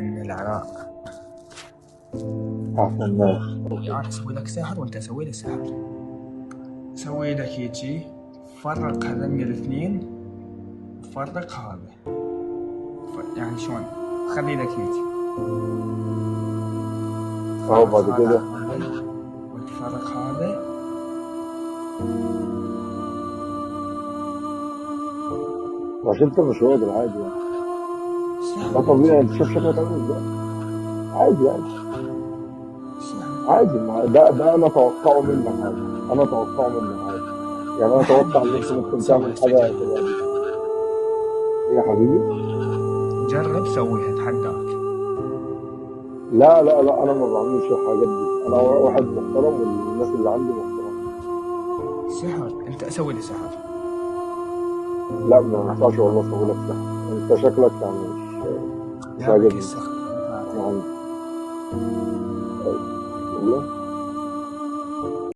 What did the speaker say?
من العراق. احسن ناس. انا اسوي لك سحر وانت اسوي لي سحر. سوي لك هيجي، فرق هذني الاثنين، فرق هذا، يعني شلون؟ خلي لك هيجي. اهو بعد كده وتفرق هذا. عشان انت مش راجل عادي يعني. ده طبيعي، انت شوف شكلك عامل ازاي. عادي عادي عادي، ما ده انا اتوقعه منك عادي، انا اتوقعه منك عادي يعني. انا اتوقع ان انت ممكن تعمل حاجة كده. يا حبيبي جرب سويها، اتحداك. لا لا لا، انا ما بعملش الحاجات دي، انا واحد محترم والناس اللي عندي محترمه. سحر، انت اسوي لي سحر. لا ما ينفعش والله اسوي لك سحر، انت شكلك يعني مش عاجبني. انا عندي والله.